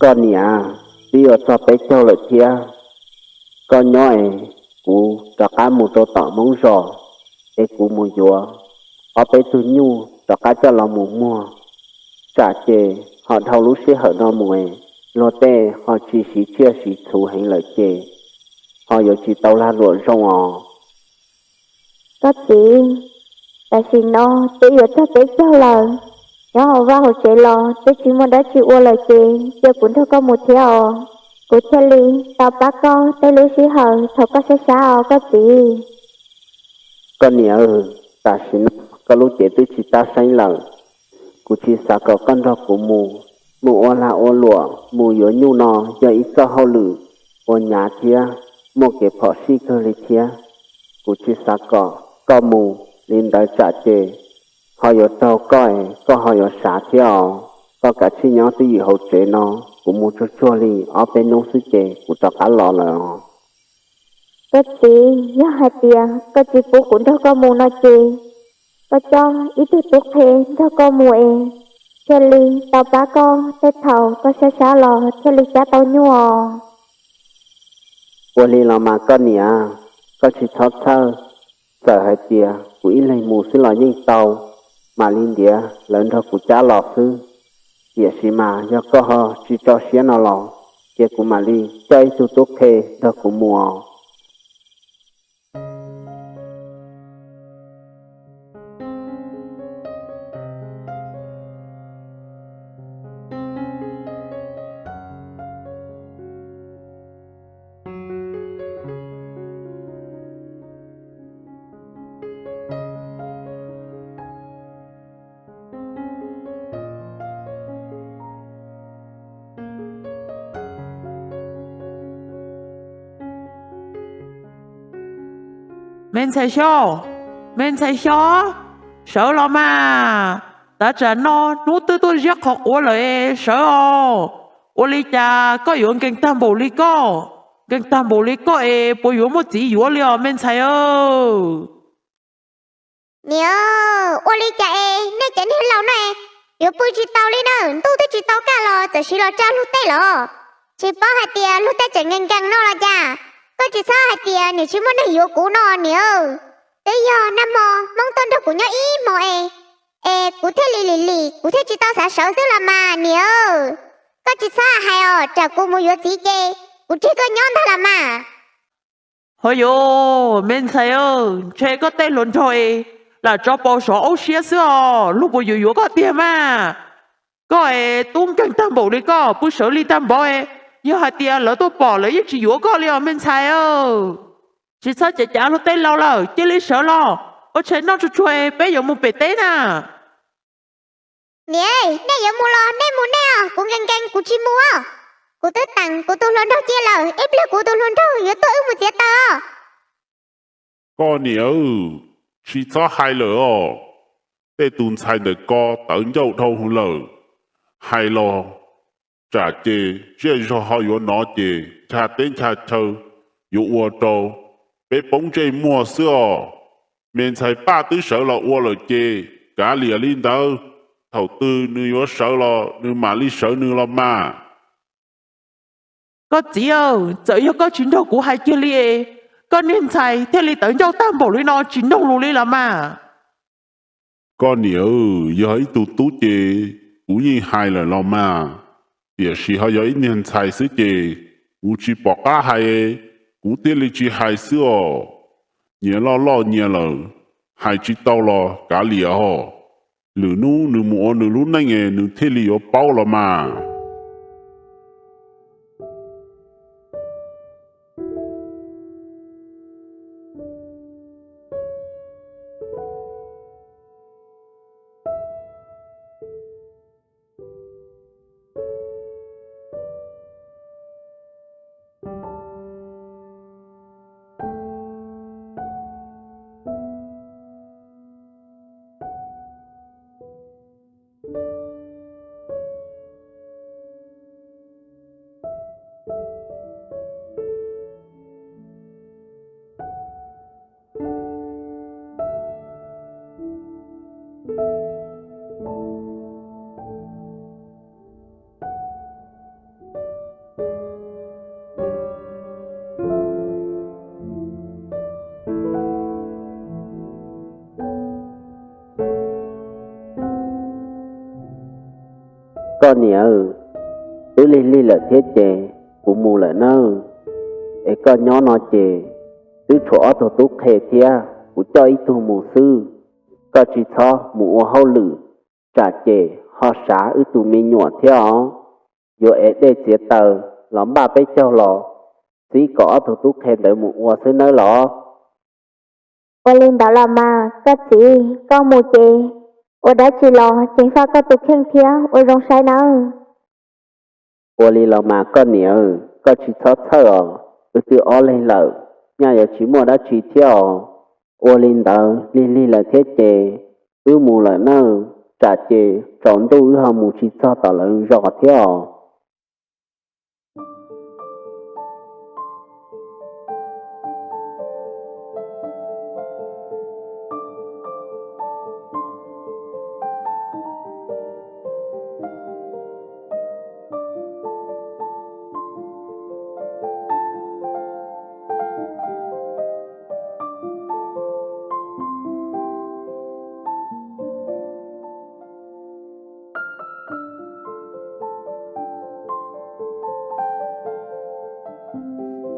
Koj niam, twb yuav txog peb caug lawm thiab, koj nyob es kuv rov qab mus rau tom Hmoob zos es kuv mus yuav ob peb tug nyuj rov qab coj los mus muag, tsam ces ho dhau lub sij hawm no mus es luag tej ho tsis siv tsiaj siv txhu heev lawm ces ho yuav tsis tau lag luam zoo os. Koj txiv, tam sim no twb yuav txog peb caug lawm, nyob hauv vaj hauv tsev los twb tsis muaj dab tsi ua lawm ces cia kuv nrog koj mus thiab os, kuv thiaj li tau pab koj tej lub sij hawm thaum koj sab sab os koj txiv. Koj niam, tam sim no koj lub cev twb tsis tab seeb lawm, kuv tsis xav kom koj nrog kuv mus, mus ua lag ua luam mus yuav nyuj no yog ib txoj hauj lwm uas hnyav thiab muaj kev phom sij kawg li thiab. Kuv tsis xav kom koj mus li ntawd tsam ces ho yuav raug koj es koj ho yuav sav thiab os. Koj kav tsij nyob twj ywm hauv tsev no, kuv mus tsuag tsuag li ob peb hnub xwb ces kuv rov qab los lawm os. Koj txiv, yog hais tias koj tsis pub kuv nrog koj mus no ces koj coj ib tug tub qhe nrog koj mus es thiaj li tau pab koj tej thaum koj sab sab los thiaj li cab tau nyuj os. Ua li los mas koj niam, koj tsis txhob txhawj, txawm hais tias kuv ib leeg mus xwb los yeej tau, mam li ntiav lawv nrog kuv cab los xwb. Tiam sis mas yog koj ho tsis tso siab no los cia kuv mam li coj ib tug tub qhe nrog kuv mus os. Me ntxhais Xyooj, me ntxhais Xyooj, sawv los mas. Tav tsam no hnub twb tuaj ziab qhov quav lawm es sawv os. Ua li cas koj yuav nkees tag npaum li koj? Nkees tag npaum li koj es puas yuav muaj txiv yuav li os me ntxhais? Niam, ua li cas es nej cov niag laus no es yuav pw tsis tau li na? Ntuj twb tsis tau kaj los txawm siv los tsa luag tej los? Tsis paub hais tias luag tej tseem nkees nkees no los cas? Koj tsis txhob hais tias niam tsis muaj neeg yuav kuv no niam. Twb yog nag hmo Hmoob tuaj nrog kuv nyob ib hmos es, es kuv thiaj li lim lim kuv thiaj tsis tau xav sawv xwb los mas niam. Koj tsis txhob hais os, tsam kuv mus yuav txiv ces kuv tseg koj nyob ntag los mas. Ho yuav, me ntxhais, ntshe koj tej hluas nraug es lam tso paus sov aub siab xwb os, luag puas yuav yuav koj tiag mas? Koj es tub nkeeg tag npaum li koj, pw sawv li tag npaum, yog hais tias lawv tuaj pom lawv yeej tsis yuav koj li os me ntxhais. Tsis txhob cav cav luag tej laus lawm, cia li sawv los, ua tshais noj tsuag tsuag peb yuav mus pem teb na. Niam, nej yuav mus los nej mus nej os, kuv nkees nkees kuv tsis mus os. Kuv twb teem kuv tus hluas nraug cia lawm, ib pliag kuv tus hluas nraug yuav tuaj wb mus txiav taws os. Koj niam, tsis txhob hais lawm os. Tej tus ntxhais ntawm ko tawv ncauj dhau hwv lawm. Hais los tsam ces zej zog ho yuav hnov ces ncha teb ncha chaw yuav ua rau peb poob ntsej muag xwb os. Me ntxhais Paj twb sawv los ua lawm ces kav liam li ntawd, thaum twg nws yuav sawv los nws mam li sawv nws los mas. Koj txiv, txawm yog koj tsis nrog kuv hais kiag li, koj niag ntxhais thiaj li tawv ncauj tag npaum li no tsis mloog lus li los mas. Koj niam, yog ib tug tub ces kuv yeej hais lawm los mas, tiam sis ho yog ib niag ntxhais xwb ces kuv tsis pom qab hais, kuv thiaj li tsis hais xwb os. Nyias loj loj nyias lawm, hais tsis tau los kav liam os. Lwm hnub nws mus ua nws lub neej es nws thiaj li yuav paub los mas. Niam, twb lig lig lawm thiab ces kuv mus lawm nawb. Es koj nyob no ces twb tshuav ob tug tub qhe thiab kuv coj ib tug mus xwb. Koj tsis txhob mus ua hauj lwm, tsam ces ho sav wb tus me nyuam thiab os. Yuav ev dej txiav taws los npaj peb caug los txib kom ob tug tub qhe ntawd mus ua xwb nawb los. Ua li ntawd los mas koj txiv, koj mus ces ua dab tsi los ceev faj koj tus kheej thiab ua zoo saib nawb. Ua li los mas koj niam, koj tsis txhob txhawj os, wb twb ob leeg lawm, nyaj yuav tsis muaj dab tsi thiab os. Ua li ntawd lig lig lawm thiab ces wb mus lawm nawb, tsam ces tsaus ntuj wb ho mus tsis txog tom lawv zos thiab os.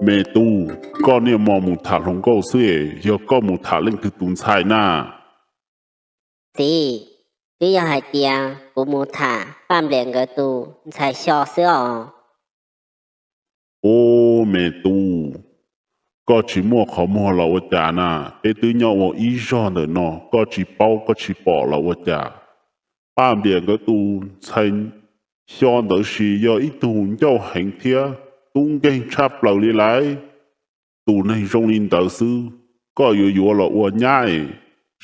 Me tub, koj niaj hmo mus tham hluas nkauj xwb es yog koj mus tham leej twg tus ntxhais na? Txiv, twb yog hais tias kuv mus tham Paj Npliam nkawd tus ntxhais Xyo xwb os. Ub, me tub, koj tsis muaj qhov muag los ua cas na? Peb twb nyob ua ib zog ntawm no, koj tsis paub koj tsis pom los ua cas? Paj Npliam nkawd tus ntxhais Xyo ntawd sis yog ib tug ncauj heev thiab tub nkeeg tshaj plaws li lauj. Tus neeg zoo li ntawd xwb, koj yuav yuav los ua nyab es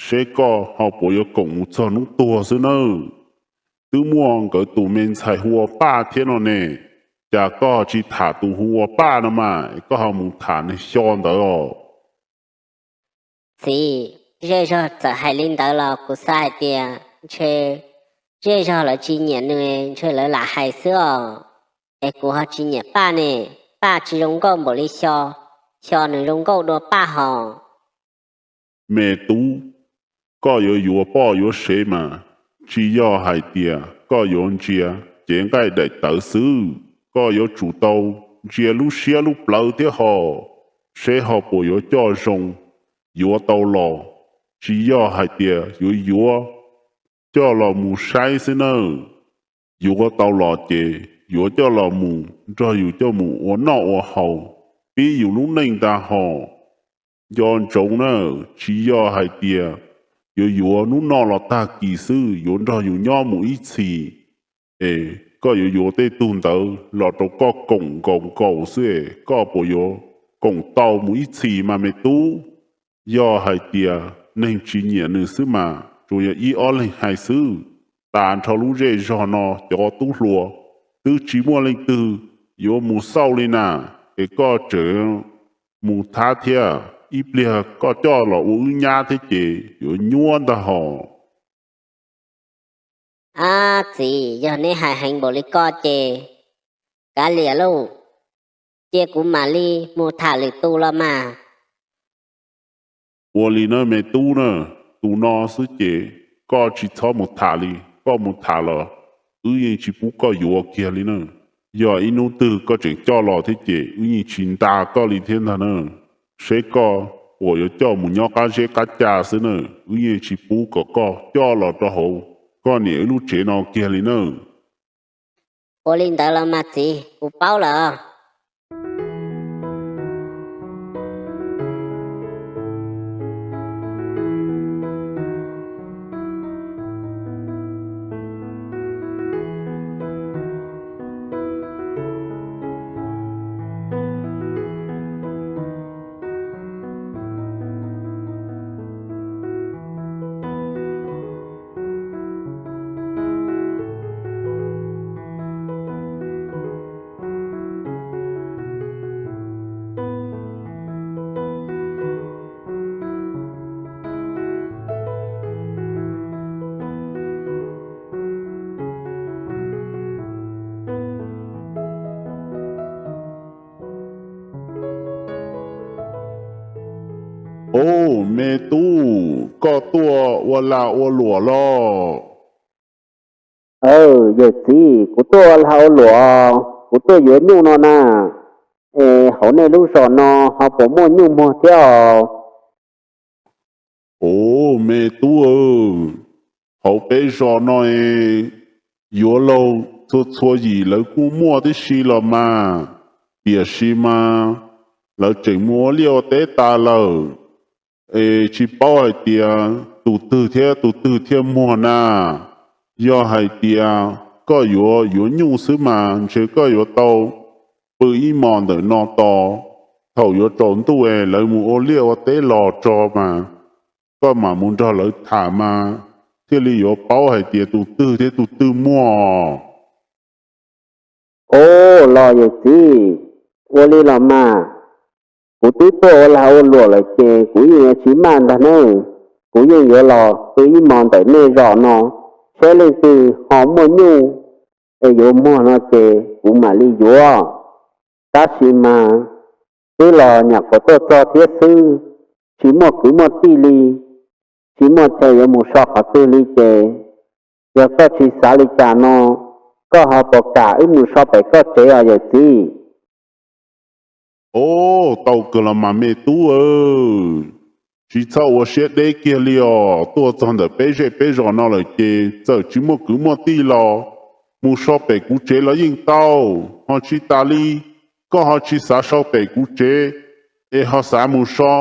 seb koj ho puas yuav koom mus txog hnub tuag xwb nawb. Twb muaj nkawd tus me ntxhais hu ua Paj thiab no ne, cas koj tsis tham tus hu ua Paj no mas, koj ho mus tham neeg Xyo ntawd os? Txiv, zej zog txawm hais li ntawd los kuv xav hais tias ntshe zej zog lawv tsis nyiam nws, ntshe lawv lam hais xwb os. Es kuv ho tsis nyiam Paj ne, Paj tsis zoo nkauj npaum li Xyo, Xyo nws zoo nkauj dua Paj hos. Me tub, koj yuav yuav poj yuav sev mas, tsis yog hais tias koj yuav ntsia cev nqaij daim tawv xwb, koj yuav tsum tau ntsia lub siab lub plawv thiab hos, seb ho puas yuav coj zoo. Yuav tau los, tsis yog hais tias yuav yuav coj los mus saib xwb nawb. Yuav tau los ces yuav coj los mus nrog yus coj mus ua noj ua haus, pib yus lub neej ntag hos. Nco ntsoov na, tsis yog hais tias yuav yuav hnub no los tag kis xwb, yuav nrog yus nyob mus ib txhis. Es koj yuav yuav tej tug ntawd los rau koj koom nkaus nkaus xwb es koj puas yuav koom tau mus ib txhis mas me tub? Yog hais tias neeg tsis nyiam nws xwb mas tsuas yog ib ob leeg hais xwb. Tas nrho lub zej zog no cov tub hluas twb tsis muaj leej twg yuav mus xauj li na, es koj tseem mus thab thiab, ib pliag koj coj los ua wb nyab thiab ces yuav nyuab ntag hos. Ab txiv, yog neb hais heev npaum li ko ces kav liam lauj, cia kuv mam li mus tham lwm tus los mas. Ua li na me tub na, tus no xwb ces koj tsis txhob mus tham li, koj mus tham los wb yeej tsis pub koj yuav kiag li na. Yog ib hnub twg koj tseem coj los thiab ces wb yeej tsis nta koj li thiab ntag na. Seb koj puas yuav coj mus nyob qab zeb qab ca xwb na, wb yeej tsis pub kom koj coj los rau hauv koj niam wb lub tsev no kiag li na. Ua li ntawd los mas txiv, kuv paub lawm. Ub, me tub, koj tuaj ua lag ua luam los? Aw, yawm txiv, kuv tuaj ua lag ua luam, kuv tuaj yuav nyuj no na. Es hauv nej lub zos no ho puas muaj nyuj muag thiab os? Ov, me tub, hauv peb zos no es yuav laug txhua txhua yim lawv kuj muaj tib si los mas, tiam sis mas lawv tseem mus ua liaj ua teb tas lawm, es tsis paub hais tias tus twg thiab tus twg thiaj muag na. Yog hais tias koj yuav yuav nyuj xwb mas ntshe koj yuav tau pw ib hmos ntawm no tos, thaum yuav tsaus ntuj es lawv mus ua liaj ua teb los tso mas, koj mam mus nrog lawv tham mas thiaj li yuav paub hais tias tus twg thiab tus twg muag. Ov, los yawm txiv, ua li los mas, kuv twb tuaj ua lag ua luam lawm ces kuv yeej yuav tsis maj ntag nawb. Kuv yeej yuav los pw ib hmos ntawm nej zos no, saib leej twg ho muaj nyuj es yuav muag no ces kuv mam li yuav. Tab sis mas twb los nyuam qhuav tuaj txog thiab xwb, tsis muaj kwv muaj tij li, tsis muaj chaw yuav mus so qhov twg li ces, yog koj tsis xav li cas no, koj ho puas kam wb mus so pem koj tsev os yawm txiv? Ov, tau kawg los mas me tub, tsis txhob ua siab deb kiag li os. Tuaj txog ntawm peb zej peb zos no lawm ces txawm tsis muaj kwv muaj tij los mus so pem kuv tsev los yeej tau. Ho tsis tas li, koj ho tsis xav so pem kuv tsev, es ho xav mus so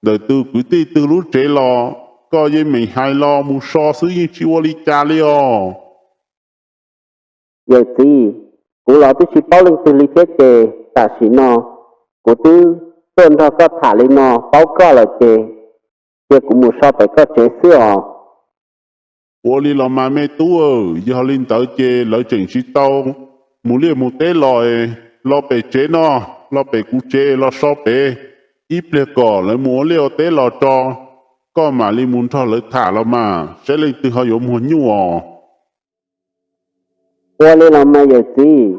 ntawm tus kwv tij twg lub tsev los koj yeej meem hais los mus so xwb, yeej tsis ua li cas li os. Yawm txiv, kuv los twb tsis paub leej twg li thiab ces tam sim no kuv twb tuaj nrog koj tham li no paub koj lawm ces cia kuv mus so pem koj tsev xwb os. Ua li los mas me tub, yog li ntawd ces lawv tseem tsis tau mus liaj mus teb los, los pem tsev no, los pem kuv tsev los so pem ib pliag kom lawv mus ua liaj ua teb los tso, koj mam li mus nrog lawv tham los mas saib leej twg ho yuav muag nyuj os. Ua li los mas yawm txiv.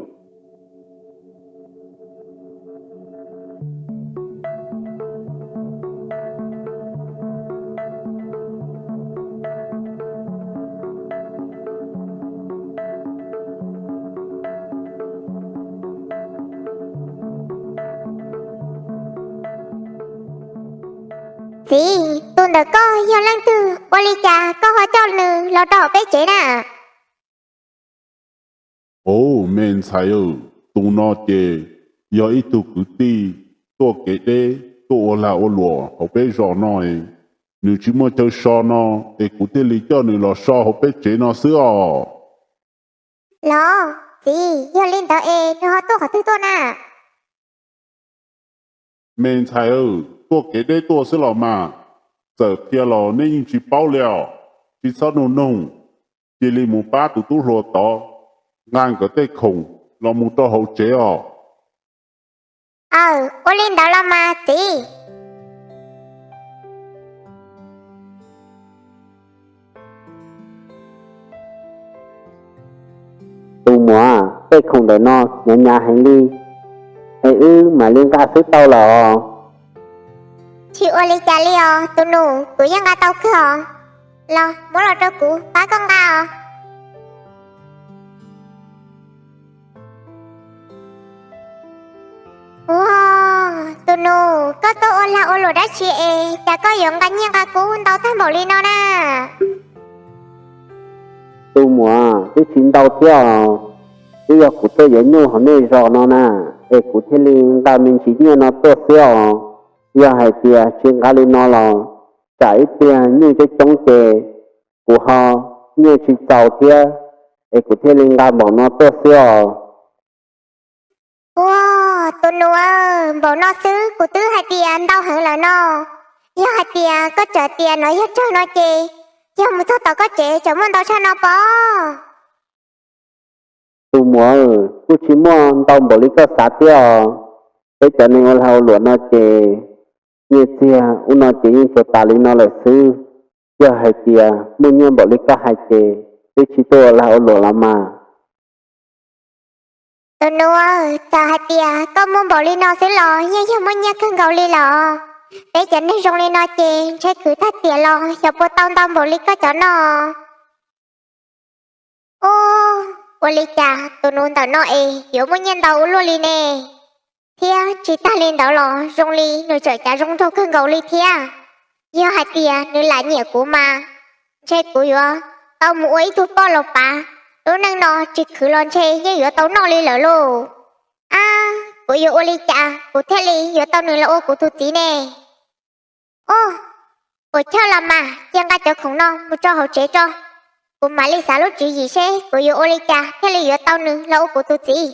Txiv, tus ntawm koj yog leej twg, ua li cas koj ho coj nws los rau hauv peb tsev na? Ov, me ntxhais, tus no ces yog ib tug kwv tij tuaj kev deb tuaj ua lag ua luam hauv peb zos no, nws tsis muaj chaw so no es kuv thiaj li coj nws los so hauv peb tsev no xwb os. Los txiv, yog li ntawd es nws ho tuaj qhov twg tuaj na? Me ntxhais, tuaj kev deb tuaj xwb los mas, txawm qhia los nej yeej tsis paub li os. Tsis txhob nug noog, cia li mus pab tus tub hluas tod nqa nkawd tej khoom los mus rau hauv tsev os. Aw, ua li ntawd los mas txiv. Tus muam, tej khoom ntawm no hnyav hnyav heev li, es wb mam li nqa xwb tau lawm os. Tsis ua li cas li os tus nus, kuv yeej nqa tau kawg os. Los muab los rau kuv pab koj nqa os. Ua, tus nus, koj tuaj ua lag ua luam dab tsi es cas koj yuav nqa nyiaj nqa kub ntau tag npaum li no na? Tus muam, twb tsis ntau thiab os, twb yog kuv tuaj yuav nyuj hauv nej zos no na, es kuv thiaj li nqa me ntsis nyiaj no tuaj xwb os. Yog hais tias tsis nqa li no los tsam ib pliag nyuj coob coob ces kuv ho nyiaj tsis txaus thiab, es kuv thiaj li nqa npaum no tuaj xwb os. Ua, tus nus, npaum no xwb kuv twb hais tias ntau heev lawm no. Yog hais tias koj tseem tias no yog tsawg no ces, yog mus txog tom koj tsev tseem muaj ntau tshaj no pob. Tus muam, kuj tsis muaj ntau npaum li koj xav thiab os. Peb cov neeg ua lag ua luam no ces nyiaj txiag ub no ces yeej tsuas tas li no lawm xwb. Yog hais tias muaj nyiaj npaum li koj hais ces peb tsis tuaj ua lag ua luam los mas. Tus nus, txawm hais tias koj muaj npaum li no xwb los yeej yog muaj nyiaj kawg nkaus li los. Peb cov neeg zoo li no ces ntshe khwv tag tiam los xyov puas tau ntau npaum li koj cov no. Ub, ua li cas tus nus ntawm no es yuav muaj nyiaj ntau ua luaj li ne? Thiab tsis tag li ntawd los zoo li nws tseem cav zoo nraug kawg nkaus li thiab. Yog hais tias nws lam nyiam kuv mas ntshe kuv yuav tau mus ua ib tug poj laus pav, lub neej no tsis khwv los ntshe yeej yuav tau noj li lawm lauj. Ab, kuv yuav ua li cas kuv thiaj li yuav tau nws los ua kuv tus txiv ne? Ub, puas chawj los mas cia nqa cov khoom no mus rau hauv tsev tso, kuv mam li xav lub tswv yim seb kuv yuav ua li cas thiaj li yuav tau nws los ua kuv tus txiv.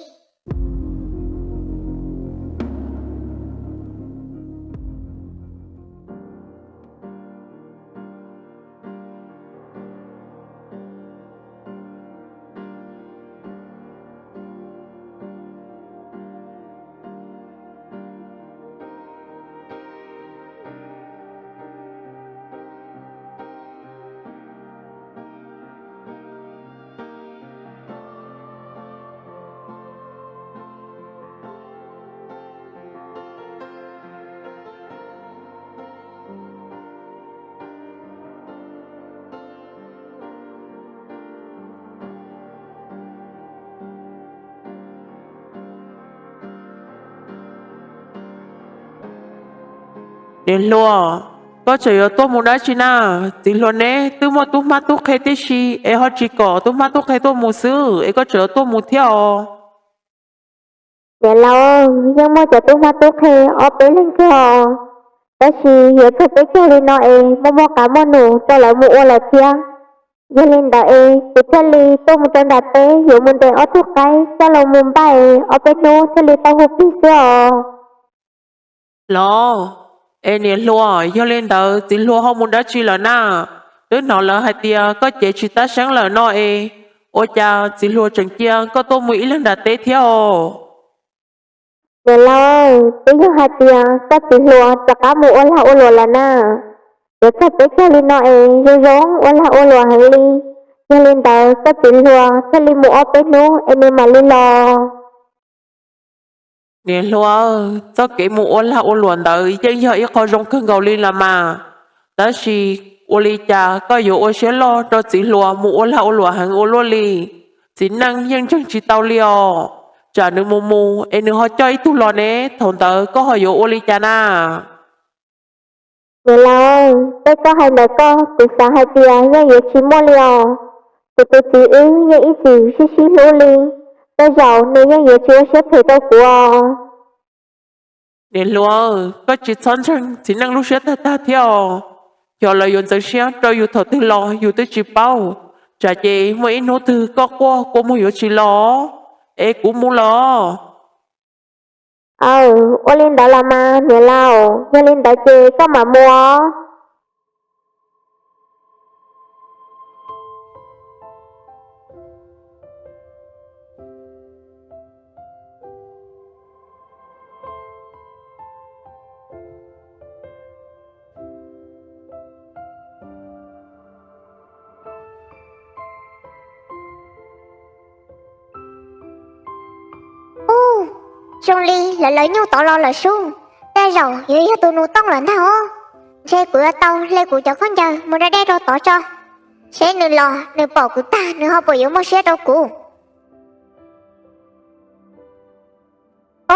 Niam hluas, koj tseem yuav tuaj mus dab tsi na? Txiv hluas neb twb muaj tub hmab tub qhe tib si es ho tsis kom tub hmab tub qhe tuaj mus xwb es koj tseem yuav tuaj mus thiab os? Niam laus, yeej muaj cov tub hmab tub qhe ob peb leeg kawg os, tab sis yuav txog peb caug li no es muaj muaj qav muaj num rau lawv mus ua lawm thiab. Yog li ntawd es kuv thiaj li tuaj mus rau nram teb yuav mus ntes ob tug qaib coj los mus npaj es ob peb hnub thiaj li tau hu plig xwb os. Los, es niam hluas, yog li ntawd txiv hluas ho mus dab tsi lawm na? Twb hnov lawv hais tias koj cev tsis tab seeb lawm no es, ua cas txiv hluas tseem cia koj tuaj mus ib leeg nram teb thiab os? Niam laus, twb yog hais tias koj txiv hluas rov qab mus ua lag ua luam lawm na, yuav txog peb caug li no es zoo zoo ua lag ua luam heev li. Yog li ntawd koj txiv hluas thiaj li mus ob peb hnub es nws mam li los. Niam hluas, txoj kev mus ua lag ua luam ntawd yeej yog ib qho zoo kawg nkaus li los mas, tab sis ua li cas koj yuav ua siab loj rau txiv hluas mus ua lag ua luam heev ua luaj li? Txiv neej yeej ntseeg tsis tau li os. Tsam nws mus mus es nws ho coj ib tug los ne, thaum ntawd koj ho yuav ua li cas na? Niam laus, tej koj hais ntawm koj kuv xav hais tias yeej yuav tsis muaj li os. Kuv tus txiv wb yeej ib txwm sib sib hlub li, tej zaum nws yeej yuav tsis ua siab phem rau kuv os. Niam hluas, koj tsis txhob ntseeg txiv neej lub siab tag tag thiab os. Xyov lawv yuav ntxeev siab rau yus thaum twg los yus twb tsis paub. Tsam ces muaj ib hnub twg koj quaj kua muag yuav tsis los, es kuv mus los. Aw, ua li ntawd los mas niam laus, yog li ntawd ces koj mam mus os. Ub, zoo li lawv lawv nyuj tod los lawm sub, tej zaum yuav yog tus nus tooj lawm ntag os. Ntshe kuv yuav tau hle kuv cov khaub ncaws mus da dej rau tod tso, seb nws los nws pom kuv tag nws ho puas yuav muaj siab rau kuv.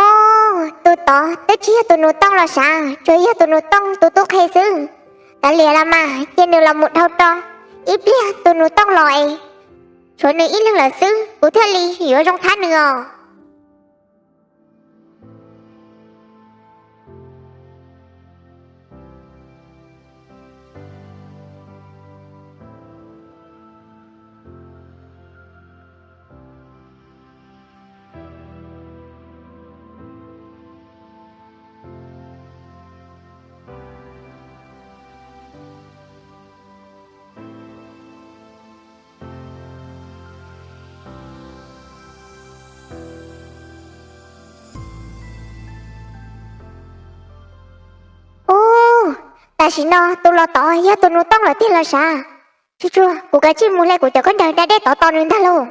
Ob, tus tod twb tsis yog tus nus tooj los sav, tsuas yog tus nus tooj tus tub qhe xwb. Kav liam los mas cia nws los mus dhau rau, ib pliag tus nus tooj los es tshuav nws ib leeg lawm xwb kuv thiaj li yuav zoo thab nws os. Ub, tam sim no tus los tod yog tus nus tooj lawm tiag los sav. Tsuag tsuag, kuv kav tsij mus hle kuv cov khaub ncaws da dej tod tos nws ntag lauj.